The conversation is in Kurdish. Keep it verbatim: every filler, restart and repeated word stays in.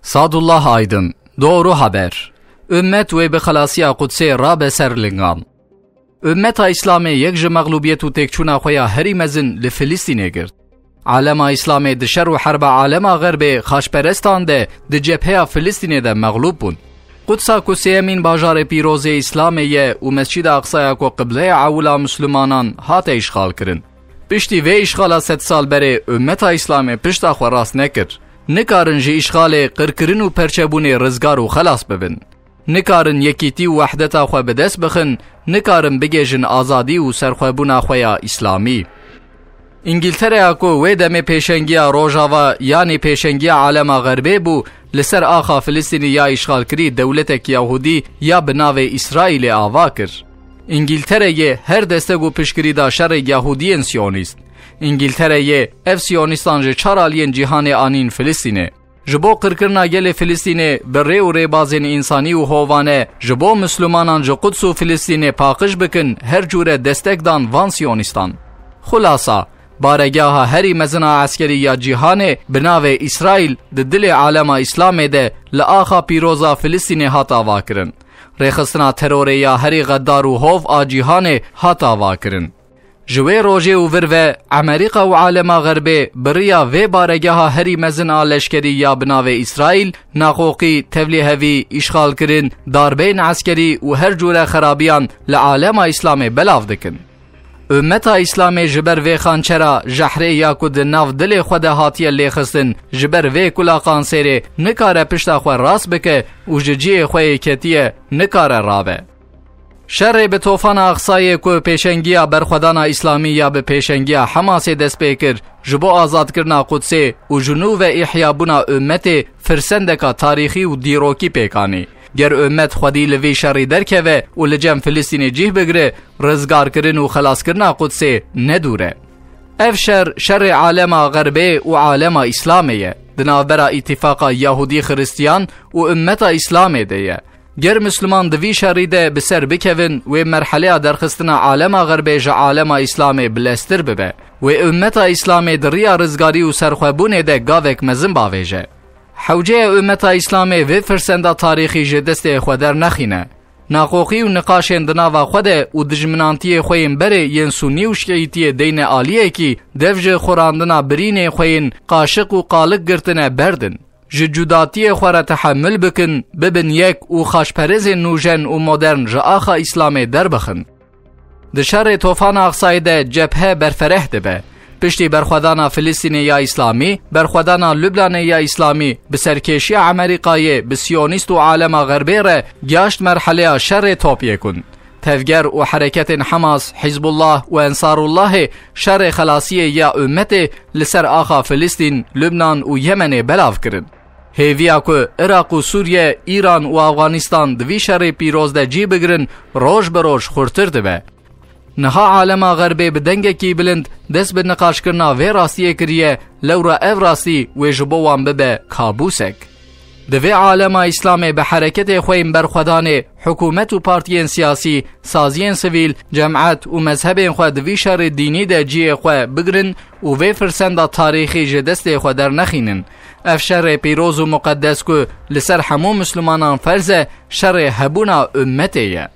Sadullah Aydın, Doğru Haber. Ümmet wê bi xelasiya Qudsê rabe ser lingan. Ümmeta Îslamê yek ji mexlûbiyet û têkçûna xwe ya herî mezin li Filistînê girt. Alema Îslamê di şer û herba alema Xerbê xaçperestan de di cepheya Filistînê de mexlûb bûn. Qudsa ku sêyemîn bajarê pîrozê Îslamê ye û Mescîda Aqsaya ku qibleya ewil a Mislimanan hate îşxal kirin. Piştî vê îşxala sed sal berê ummeta Îslamê pişta xwe rast nekir. Nikarin ji îşxalê, qirkirin û perçebûnê rizgar û xelas bibin. Nikarin yekîtî û wehdeta xwe bi dest bixin, nikarin bigêjin azadî û serxwebûna xwe ya Îslamî. Îngîltereya ku wê demê pêşengiya Rojava yanî pêşengiya alema Xerbê bû, li ser axa Filistînî ya îşxalkirî dewletek Yahûdî ya bi navê Îsraîlê ava kir. Îngîltereyê her destek û piştgirî da şerê Yahûdiyên Siyonîst. Îngîltereyê ev Siyonîstan ji çar aliyên cîhanê anîn Filistînê. Ji bo qirkirina gelê Filistînê bi rê û rêbazên însanî û hovane, ji bo Mislimanan ji Quds û Filistînê paqij bikin, her cûre destek dan van Siyonîstan. Xulasa, baregeha herî mezin a eskerî ya cîhanê bi navê Îsraîl di dilê alema Îslamê de li axa pîroza Filistînê hat avakirin. Rêxistina terorê ya herî xeddar û hov a cîhanê hat avakirin. Ji wê rojê û vir ve Amerîka û alema Xerbê bi riya vê baregeha herî mezin a leşkerî ya bi navê Îsraîl, naqoqî, tevlîhevî, îşxalkirin, darbeyên eskerî û her cûre xerabiyan li alema Îslamê belav dikin. Ummeta Îslamê ji ber vê xançera jehrê ya ku di nav dilê xwe de hatiye lêxistin, ji ber vê kula qansêrê nikare pişta xwe rast bike û ji cihê xwe yê ketiye nikare rabe. Şerê bi tofana Aqsayê ku pêşengiya berxwedana Îslamî ya bi pêşengiya Hemasê dest pê kir, ji bo azadkirina Qudsê û ji nû ve îhyabûna ummetê firsendeka tarîxî û dîrokî pêk anî. Ger ummet xwedî li vî şerî derkeve û li cem Filistînê cih bigire, rizgarkirin û xelaskirina Qudsê ne dûr e. Ev şer, şerê alema Xerbê û alema Îslamê ye. Di navbera îtîfaqa Yahûdî-Xiristiyan û ummeta Îslamê de ye. Ger Misliman di vî şerî de bi ser bikevin, wê merheleya derxistina alema Xerbê ji alema Îslamê bileztir bibe. Wê ummeta Îslamê di riya rizgarî û serxwebûnê de gavek mezin bavêje. Hewce ye ummeta Îslamê vê firsenda tarîxî ji destê xwe dernexîne. Naqoqî û niqaşên di nava xwe de û dijminantiyê xwe yên berê yên Sunî û Şîîtiyê deyne aliyekî, dev ji xurandina birînê xwe yên qaşiq û qalik girtine berdin. Ji cudatiyê xwe re tehemil bikin, bibin yek û xaçperêzên nûjen û modern ji axa Îslamê derbixin. Di şerê Tofana Aqsayê de cephe berfereh dibe. Piştî berxwedana Filistînê ya Îslamî, berxwedana Lubnanê ya Îslamî, bi serkêşiya Amerîkayê, bi Siyonîst û alema Xerbê re giyaşt merheleya şerê topyekun. Tevger û hereketên Hamas, Hizbullah û Ensarullahê şerê xelasiyê ya ummetê li ser axa Filistîn, Lubnan û Yemenê belav kirin. Hêviya ku Iraq û Sûriye, Îran û Afganîstan di vî şerê pîroz de cî bigirin, roj bi roj xurtir dibe. Niha alema Xerbê bi dengekî bilind dest bi niqaşkirina vê rastiyê kiriye, lewra ev rastî wê ji bo wan bibe kabûsek. Divê alema Îslamê bi hereketê xwe yên berxwedanê, hikûmet û partiyên siyasî, saziyên sivîl, cemaet û mezhebên xwe di vî şerê dînî de cihê xwe bigirin û vê firsenda tarîxî ji destê xwe dernexînin. Ev şerê pîroz û muqedes ku li ser hemû Mislimanan ferz e, şerê hebûna ummetê ye.